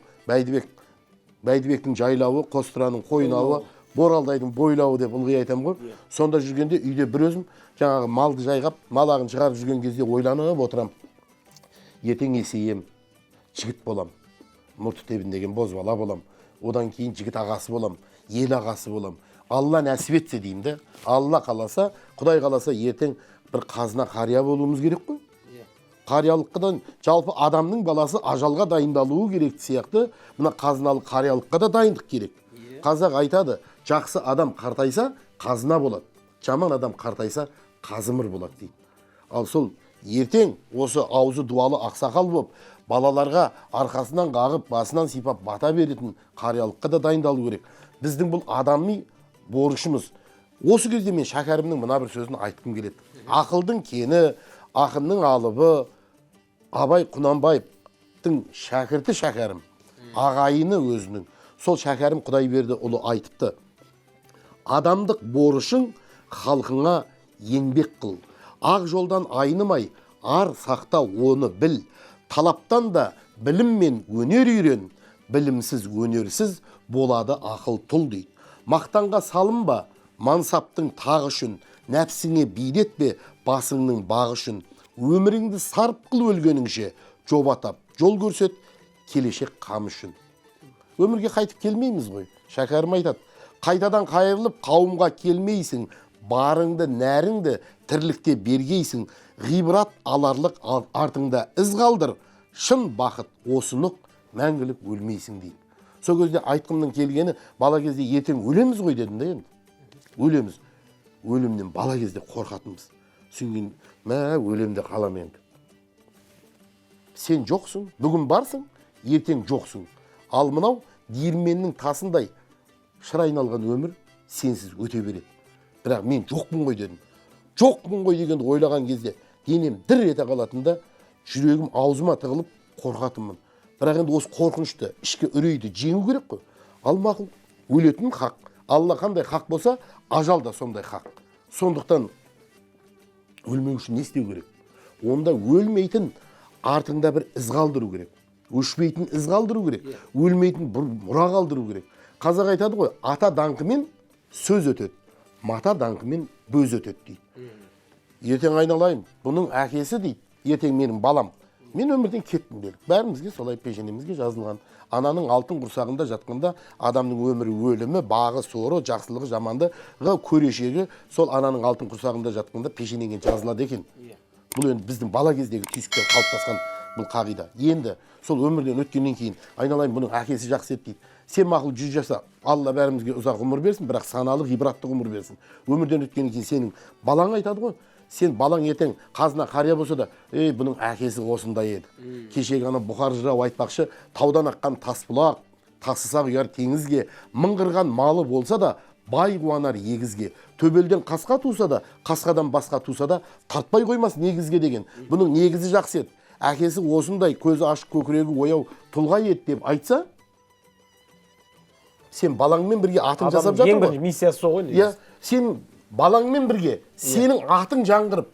Бәйдібектің жайлауы, Қостыраның қойнауы, Боралдайдың бойлауы деп ылғи айтамын ғой. Сонда жүргенде үйде бір өзім жаңағы малды жайғап, малағын шығарып жүрген кезде ойланып отырамын. Ертең есейем, жігіт болам, мұрты тебіндеген бозбала болам, одан кейін жігіт ағасы болам, ел ағасы болам. Алла нәсіп етсе деймін де, Алла қаласа, Құдай қаласа ертең бір қазына қария болуымыз керек қой. Қариялыққадан жалпы адамның баласы ажалға дайындалуы керек сияқты, мына қазыналы қариялыққа да дайындық керек. Қазақ айтады, жақсы адам қартайса қазына болады, жаман адам қартайса қазымыр болады дейді. Ал сол ертең осы аузы дуалы ақсақал болып, балаларға арқасынан қағып, басынан сипап бата беретін қариялыққа да дайындалу керек. Біздің бұл адами борышымыз. Осы кезде мен Шәкәрімнің мына бір сөзін айтқым келеді. Ақылдың кені, ақынның алыбы, Абай Құнанбаевтың шәкірті Шәкәрім, ағайыны өзінің. Сол Шәкәрім Құдайберді ұлы айтыпты. Адамдық борышың халқыңа еңбек қыл. Ақ жолдан айнымай, ар сақта оны біл. Талаптан да білім мен өнер үйрен, білімсіз өнерсіз болады ақыл тұл дейді. Мақтанға салынба, мансаптың тағы үшін, нәпсіңе билетпе, басыңның бағы үшін. Өміріңді сарп қыл өлгеніңше, жоба тап, жол көрсет, келешек қам үшін. Өмірге қайтып келмейміз ғой. Шәкәрім айтады, қайтадан қайырылып қауымға келмейсің, барыңды, нәріңді тірлікте бергейсің. Ғибрат аларлық артыңда із қалдыр, шын бақыт осыны мәңгілік өлмейсің дейді. Сол кезде айтқымның келгені, бала кезде ертең өлеміз ғой дедім да енді. Өлеміз. Өлімнен бала кезде қорқатынбыз. Содан кейін мә өлем де қалам енді. Сен жоқсың, бүгін барсың, ертең жоқсың. Ал мынау диірменнің тасындай шыр айналған өмір сенсіз өте береді. Бірақ мен жоқпын ғой дедім. Жоқпын ғой дегенді ойлаған кезде денем дір ете қалатын да, жүрегім аузыма тығылып қорқатынмын. Бірақ енді осы қорқынышты, ішкі үрейді жеңу керек қой. Ал мақұл, өлетін хақ. Алла қандай хақ болса, ажал да сондай хақ. Сондықтан өлмеу үшін не істеу керек? Онда өлмейтін артыңда бір із қалдыру керек. Өшпейтін із қалдыру керек. Өлмейтін бір мұра қалдыру керек. Қазақ айтады ғой, ата даңқымен сөз өтеді, мата даңқымен бөз өтеді дейді. Ертең айналайын, бұның әкесі дейді, ертең менің балам. Мен өмірден кеттім делік. Бәрімізге солай пешенемізге жазылған. Ананың алтын құрсағында жатқанда адамның өмірі, өлімі, бағы, соры, жақсылығы, жамандығы, көрешегі сол ананың алтын құрсағында жатқанда пешенеге жазылады екен. Бұл енді біздің бала кездегі түйсіктен қалыптасқан бұл қағида. Енді сол өмірден өткеннен кейін айналайын бұның әкесі жақсы еді дейді. Сен мақұл 100 жаса, Алла бәрімізге ұзақ ғұмыр берсін, бірақ саналы ғибратты ғұмыр берсін. Өмірден өткеннен кейін сенің балаң айтады ғой, сен балаң ертең қазына қария болса да, ей бұның әкесі осындай еді. Кешегі ана Бұхар жырау айтпақшы, таудан аққан тас бұлақ, тасыса құяр теңізге, мың қырған малы болса да, бай қуанар егізге. Төбелден қасқа туса да, қасқадан басқа туса да, тартпай қоймас негізге деген. Бұның негізі жақсы еді. Әкесі осындай көзі ашық, көкірегі ояу тұлға еді деп айтса, сен балаңмен бірге атың жасап жатыр ең ғой. бірінші миссиясы сол ғой. Иә, сен балаңмен бірге сенің атың жаңғырып,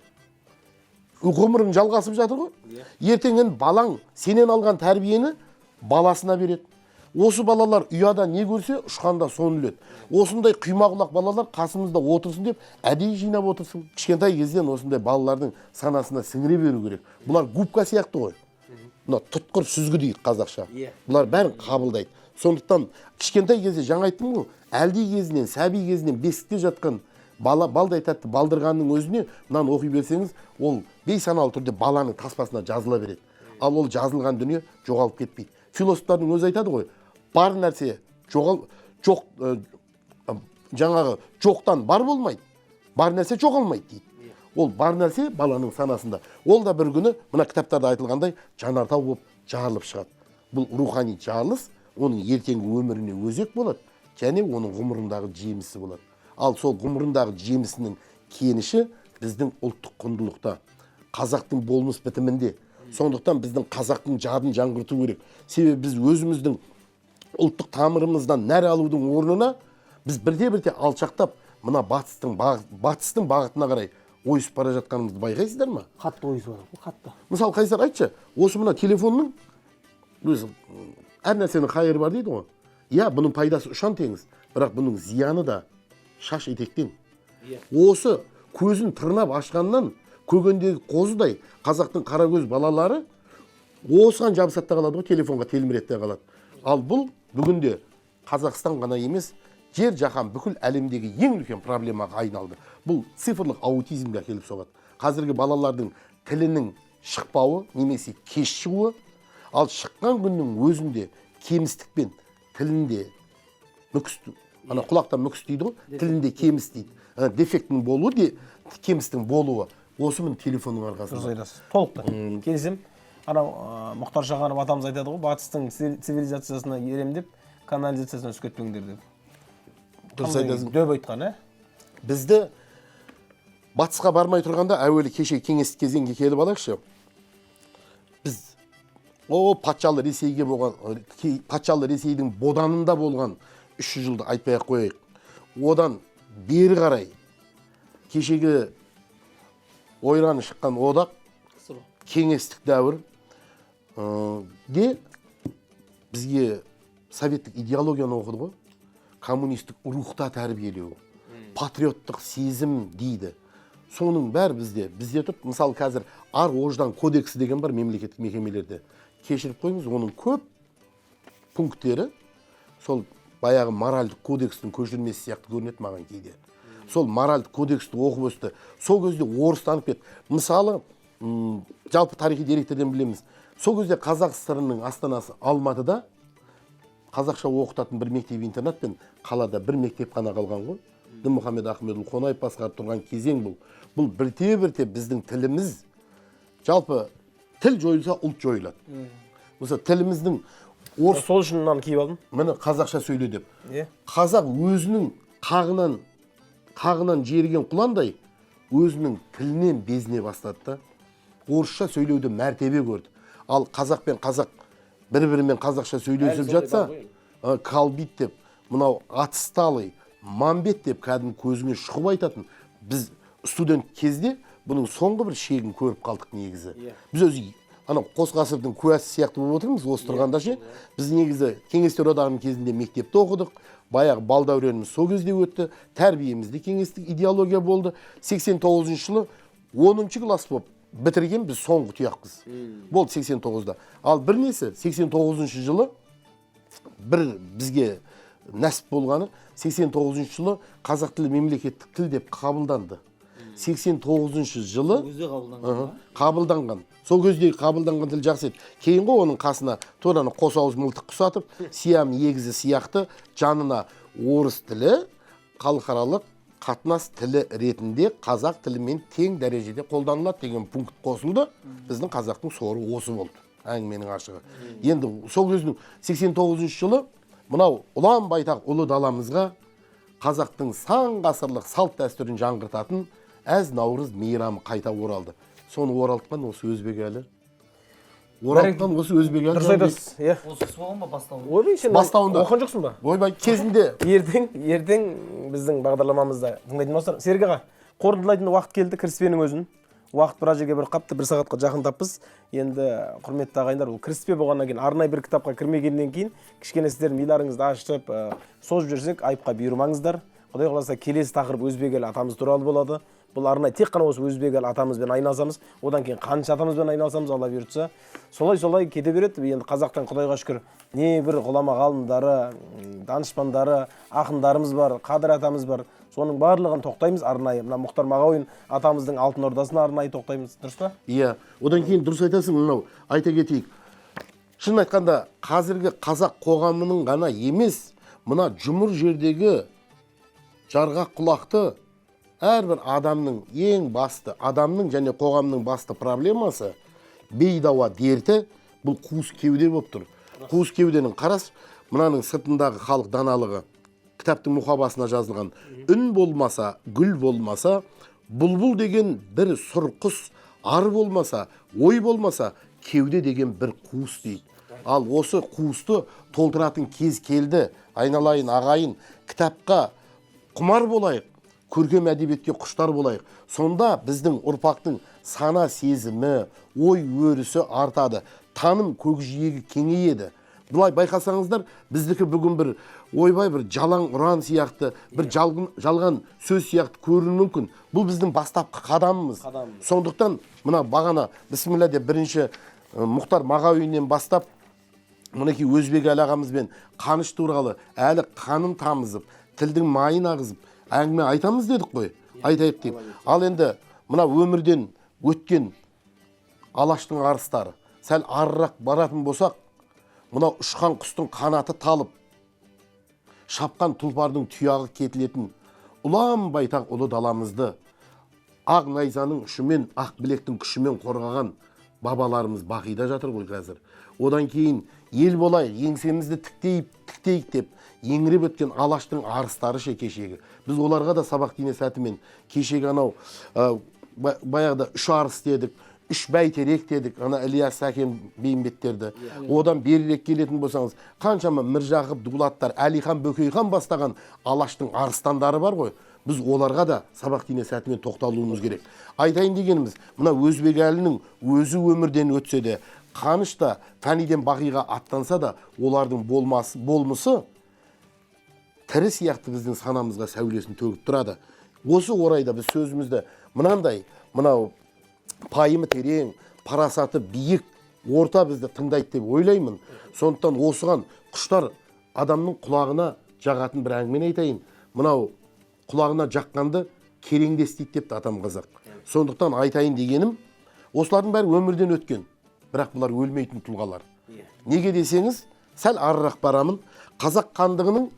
ғұмырың жалғасып жатыр ғой. Ертеңін балаң сенен алған тәрбиені баласына береді. Осы балалар ұяда не көрсе, ұшқанда соны іледі. Осындай құйма құлақ балалар қасымызда отырсын деп әдейі жинап отырсың. Кішкентай кезден осындай балалардың санасына сіңіре беру керек. Бұлар губка сияқты ғой. Мына тұтқыр сүзгі дейді қазақша. Бұлар бәрін қабылдайды. Сондықтан кішкентай кезде жаңа айттым ғой, әлди кезінен, сәби кезінен бесікте жатқан бала балдай тәтті балдырғанның өзіне мынаны оқи берсеңіз, ол бейсаналы түрде баланың таспасына жазыла береді. Ал ол жазылған дүние жоғалып кетпейді. Философтардың өзі айтады ғой, бар нәрсе жоғал, жоқ, жаңағы жоқтан бар болмайды, бар нәрсе жоғалмайды дейді. Ол бар нәрсе баланың санасында. Ол да бір күні мына кітаптарда айтылғандай жанартау болып жарылып шығады. Бұл рухани жарылыс оның ертеңгі өміріне өзек болады және оның ғұмырындағы жемісі болады. Ал сол ғұмырындағы жемісінің кеніші біздің ұлттық құндылықта, қазақтың болмыс бітімінде. Сондықтан біздің қазақтың жадын жаңғырту керек. Себебі біз өзіміздің ұлттық тамырымыздан нәр алудың орнына біз бірте-бірте алшақтап мына батыстың бағытына қарай ойысып бара жатқанымызды байқайсыздар ма? Қатты ойысып жатыр, қатты. Мысалы, Қайсар айтшы, осы мына телефонның өзі әр нәрсенің қайыры бар дейді ғой. Иә, бұның пайдасы ұшан теңіз, бірақ бұның зияны да шаш етектен. Осы көзін тырнап ашқаннан көгендегі қозыдай қазақтың қаракөз балалары осыған жабысады да қалады ғой, телефонға телміреді де қалады. Ал бұл бүгінде Қазақстан ғана емес, жер жаһан бүкіл әлемдегі ең үлкен проблемаға айналды. Бұл цифрлық аутизмге әкеліп соғады. Қазіргі балалардың тілінің шықпауы немесе кеш шығуы, ал шыққан күннің өзінде кемістікпен тілінде мүкіс, ана құлақта мүкіс дейді ғой, тілінде кеміс дейді. Дефектің болуы, кемістің болуы осы міне телефонның арқасында. Дұрыс айтасыз. Толықтай келісемін. Анау Мұхтар Шаханов атамыз айтады ғой, батыстың цивилизациясына ерем деп, канализациясына түсіп кетпеңдер деп. Дұрыс айтасың. Дөп айтқан, ә? Бізді батысқа бармай тұрғанда әуелі кеше кеңестік кезеңге келіп алайықшы. Біз патшалы Ресейге болған, патшалы Ресейдің боданында болған 300 жылды айтпай ақ қояйық. Одан бері қарай кешегі ойраны шыққан одақ, кеңестік дәуір де бізге советтік идеологияны оқыды ғой. Коммунистік рухта тәрбиелеу, патриоттық сезім дейді. Соның бәрі бізде тұр. Мысалы, қазір ар ождан кодексі деген бар мемлекеттік мекемелерде. Кешіріп қойыңыз, оның көп пункттері сол баяғы моральдық кодекстің көшірмесі сияқты көрінеді маған кейде. Сол моральдық кодексті оқып өсті. Сол кезде орыстанып кетті. Мысалы, жалпы тарихи деректерден білеміз. Сол кезде Қазақ ССР-ның астанасы Алматыда қазақша оқытатын бір мектеп интернат пен қалада бір мектеп қана қалған ғой. Дінмұхамед Ахметұлы Қонаев басқарып тұрған кезең бұл. Бұл бірте-бірте біздің тіліміз, жалпы тіл жойылса ұлт жойылады. Мысалы, тіліміздің орыс Сол үшін мынаны киіп алдым. Міне, қазақша сөйле деп. Иә. Қазақ өзінің қағынан жеріген құландай өзінің тілінен безіне бастады да. Орысша сөйлеуді мәртебе көрді. Ал қазақ пен қазақ бір-бірімен қазақша сөйлесіп Әлі жатса, сондай бар ғой. Калбит деп, мынау отсталый, мамбет деп кәдімгі көзіңе шұқып айтатын. Біз студент кезде бұның соңғы бір шегін көріп қалдық негізі. Біз өзі анау қос ғасырдың куәсі сияқты болып отырмыз осы тұрғанда ше. Біз негізі Кеңестер Одағының кезінде мектепте оқыдық. Баяғы бал дәуреніміз сол кезде өтті. Тәрбиемізде кеңестік идеология болды. 89 жылы 10 класс болып бітірген біз соңғы тұяқпыз. Болды 89-да. Ал бір несі, 89 жылы бір бізге нәсіп болғаны, 89 жылы қазақ тілі мемлекеттік тіл деп қабылданды. 89 жылы Сол кезде қабылданған ба? Қабылданған. Сол кездегі қабылданған тіл жақсы еді. Кейін ғой оның қасына тура қос ауыз мылтық құсатып, сиам егізі сияқты жанына орыс тілі халықаралық қатынас тілі ретінде қазақ тілімен тең дәрежеде қолданылады деген пункт қосылды. Біздің қазақтың соры осы болды. Әңгіменің ашығы. Енді сол кездің 89 жылы мынау ұлан байтақ ұлы даламызға қазақтың сан ғасырлық салт дәстүрін жаңғыртатын әз наурыз мейрамы қайта оралды. Соны оралтқан осы Өзбекәлі. Оралтқан осы Өзбекәлі. Дұрыс айтасыз, иә. Осы кісі болған ба бастауында? Ойбай, сен Бастауында. оқыған жоқсың ба? Ойбай, кезінде. Ертең біздің бағдарламамызда тыңдайтын болсаңдар, Серік аға, қорытындылайтын уақыт келді, кіріспенің өзін. Уақыт біраз жерге бір қапты, бір сағатқа жақындаппыз. Енді, құрметті ағайындар, бұл кіріспе болғаннан кейін, арнайы бір кітапқа кірмегеннен кейін, кішкене сіздердің миларыңызды ашып, созып жүрсек, айыпқа бұйырмаңыздар. Құдай қаласа, келесі тақырып Өзбекәлі атамыз туралы болады. Бұл арнайы тек қана осы Өзбекәлі атамызбен айналысамыз. Одан кейін Қаныш атамызбен айналысамыз, Алла бұйыртса. Солай-солай кете береді. Енді қазақтан Құдайға шүкір, не бір ғұлама ғалымдары, данышпандары, ақындарымыз бар, Қадыр атамыз бар. Соның барлығын тоқтаймыз арнайы. Мына Мұхтар Мағауин атамыздың Алтын Ордасына арнайы тоқтаймыз. Дұрыс па? Иә. Одан кейін дұрыс айтасың, мынау айта кетейік. Шынын айтқанда, қазіргі қазақ қоғамының ғана емес, мына жұмыр жердегі жарғақ құлақты әрбір адамның ең басты, адамның және қоғамның басты проблемасы, бейдауа дерті, бұл қуыс кеуде болып тұр. Қуыс кеуденің қарас, мынаның сыртындағы халық даналығы, кітаптың мұқабасына жазылған. Үн болмаса, гүл болмаса, бұлбұл деген бір сұр құс, ар болмаса, ой болмаса, кеуде деген бір қуыс дейді. Ал осы қуысты толтыратын кез келді. Айналайын, ағайын, кітапқа құмар болайық, көркем әдебиетке құштар болайық. Сонда біздің ұрпақтың сана сезімі, ой өрісі артады, таным көкжиегі кеңейеді. Былай байқасаңыздар, біздікі бүгін бір ойбай бір жалаң ұран сияқты, бір жалған сөз сияқты көрінуі мүмкін. Бұл біздің бастапқы қадамымыз. Қадамымыз. Сондықтан мына бағана бісміллә деп бірінші, Мұхтар Мағауиннен бастап мінекей Өзбекәлі ағамызбен Қаныш туралы әлі қанын тамызып, тілдің майын ағызып әңгіме айтамыз дедік қой, айтайық деп. Ал енді мына өмірден өткен Алаштың арыстары, сәл арырақ баратын болсақ, мына ұшқан құстың қанаты талып, шапқан тұлпардың тұяғы кетілетін ұлан байтақ ұлы даламызды ақ найзаның ұшымен, ақ білектің күшімен қорғаған бабаларымыз бақида жатыр ғой қазір. Одан кейін ел болайық, еңсемізді тіктейік, тіктейік деп еңіреп өткен Алаштың арыстары ше кешегі. Біз оларға да сабақ тине сәтімен кешегі анау, баяғыда үш арыс дедік, үш бәйтерек дедік, ана Ілияс Сәкен Бейімбеттерді. Одан берірек келетін болсаңыз, қаншама Міржақып Дулаттар, Әлихан Бөкейхан бастаған Алаштың арыстандары бар ғой. Біз оларға да сабақ тине сәтімен тоқталуымыз керек. Айтайын дегеніміз, мына Өзбекәлінің өзі өмірден өтсе де, Қаныш та фәниден бақиға аттанса да, олардың болмысы тірі сияқты біздің санамызға сәулесін төгіп тұрады. Осы орайда біз сөзімізді мынандай, мынау пайымы терең, парасаты биік орта бізді тыңдайды деп ойлаймын. Сондықтан осыған құштар адамның құлағына жағатын бір әңгімені айтайын. Мынау Құлағына жаққанды кереңде естиді депті атам қазақ. Сондықтан айтайын дегенім, осылардың бәрі өмірден өткен, бірақ бұлар өлмейтін тұлғалар. Неге десеңіз, сәл арырақ барамын. Қазақ хандығының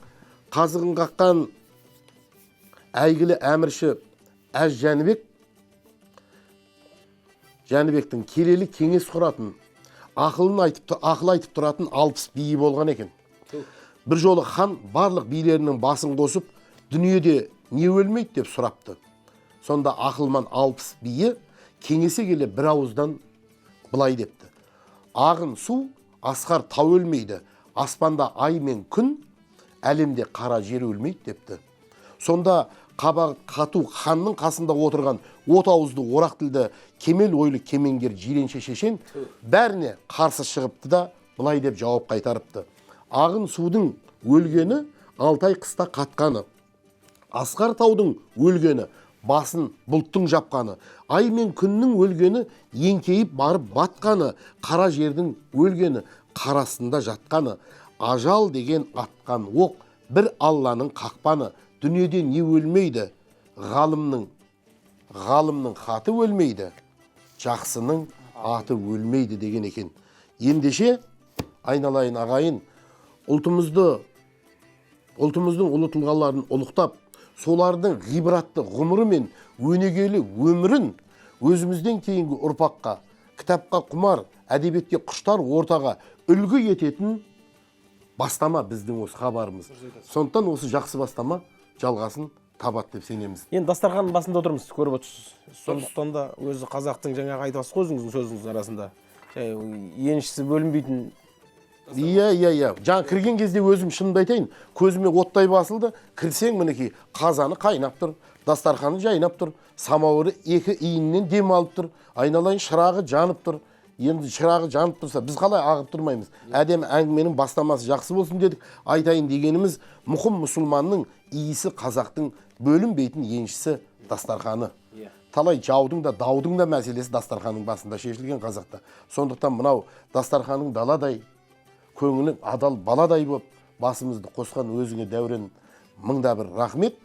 қазығын қаққан әйгілі әмірші Әз Жәнібек, Жәнібектің келелі кеңес құратын, ақылын айтып, ақыл айтып тұратын 60 биі болған екен. Бір жолы хан барлық билерінің басын қосып, дүниеде не өлмейді деп сұрапты. Сонда ақылман 60 биі кеңесе келе бір ауыздан былай депті: ағын су, асқар тау өлмейді, аспанда ай мен күн, әлемде қара жер өлмейді депті. Сонда қабағы қату ханның қасында отырған от ауызды, орақ тілді, кемел ойлы кемеңгер Жиренше шешен бәріне қарсы шығыпты да, былай деп жауап қайтарыпты: ағын судың өлгені 6 ай қыста қатқаны, асқар таудың өлгені басын бұлттың жапқаны, ай мен күннің өлгені еңкейіп барып батқаны, қара жердің өлгені қарасында жатқаны, ажал деген атқан оқ бір Алланың қақпаны, дүниеде не өлмейді, ғалымның хаты өлмейді, жақсының аты өлмейді деген екен. Ендеше, айналайын ағайын, ұлтымыздың ұлы тұлғаларын ұлықтап, солардың ғибратты ғұмыры мен өнегелі өмірін өзімізден кейінгі ұрпаққа, кітапқа құмар, әдебиетке құштар ортаға үлгі ететін бастама біздің осы хабарымыз. Сондықтан осы жақсы бастама жалғасын табады деп сенеміз. Енді дастарханның басында отырмыз, көріп отырсыз. Сондықтан да өзі қазақтың жаңағы айтып отырсыз ғой өзіңіздің сөзіңіздің арасында, еншісі бөлінбейтін. Иә, иә, иә. Жаңа кірген кезде өзім шынымды айтайын, көзіме оттай басылды. Кірсең, мінекей, қазаны қайнап тұр, дастарханы жайнап тұр, самауыры екі иіннен дем алып тұр, айналайын шырағы жанып тұр. Енді шырағы жанып тұрса, біз қалай ағып тұрмаймыз? Әдемі әңгіменің бастамасы жақсы болсын дедік. Айтайын дегеніміз, мұқым мұсылманның иісі қазақтың бөлінбейтін еншісі дастарханы. Талай жаудың да даудың да мәселесі дастарханның басында шешілген қазақта. Сондықтан мынау дастарханың даладай, көңілі адал баладай боп басымызды қосқан өзіңе, Дәурен, мыңда бір рахмет.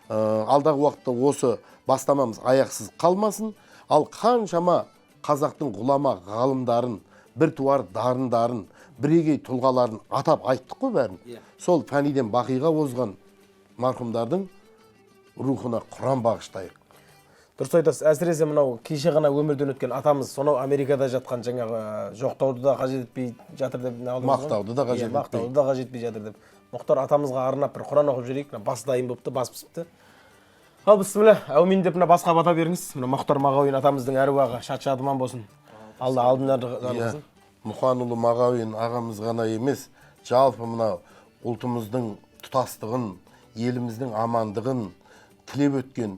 Алдағы уақытта осы бастамамыз аяқсыз қалмасын. Ал қаншама қазақтың ғұлама ғалымдарын, біртуар дарындарын, бірегей тұлғаларын атап айттық қой бәрін. Сол фәниден бақиға озған марқұмдардың рухына құран бағыштайық. Дұрыс айтасыз. Әсіресе мынау кеше ғана өмірден өткен атамыз, сонау Америкада жатқан жаңағы жоқтауды да қажет етпей жатыр деп, мақтауды да қажет етпей. Мақтауды да қажет етпей жатыр деп. Мұхтар атамызға арнап бір құран оқып жіберейік. Мына бас дайын болыпты, бас пісіпті. Ал бісміллә, әумин деп мына басқа бата беріңіз. Мына Мұхтар Мағауин атамыздың әруағы шат-шадыман болсын. Алла алдынан жарылқасын. Мұханұлы Мағауин ағамыз ғана емес, жалпы мына ұлтымыздың тұтастығын, еліміздің амандығын тілеп өткен,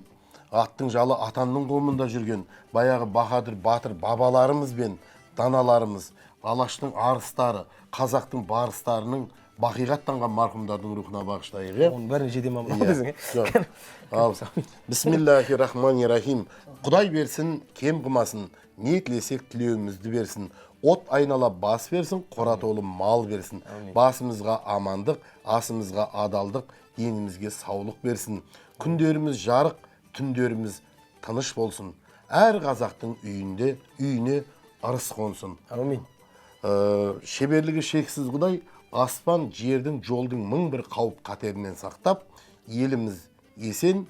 аттың жалы атанның қомында жүрген баяғы баһадүр батыр бабаларымыз бен даналарымыз, алаштың арыстары, қазақтың барыстарының бақиға аттанған марқұмдардың рухына бағыштайық. Иә? Оның бәріне жете ма десең, Жоқ. Ал бисмиллахи рахмани рахим. Құдай берсін, кем қылмасын, не тілесек тілеуімізді берсін. От айнала бас берсін, қора толы мал берсін. Басымызға амандық, асымызға адалдық, денімізге саулық берсін. Күндеріміз жарық, түндеріміз тыныш болсын. Әр қазақтың үйіне ырыс қонсын. Әумин. Шеберлігі шексіз Құдай аспан, жердің, жолдың мың бір қауіп қатерінен сақтап, еліміз есен,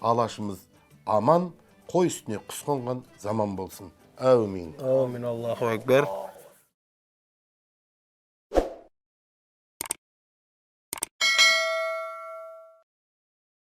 алашымыз аман, қой үстіне құс қонған заман болсын. Әумин. Әумин. Аллаху акбар.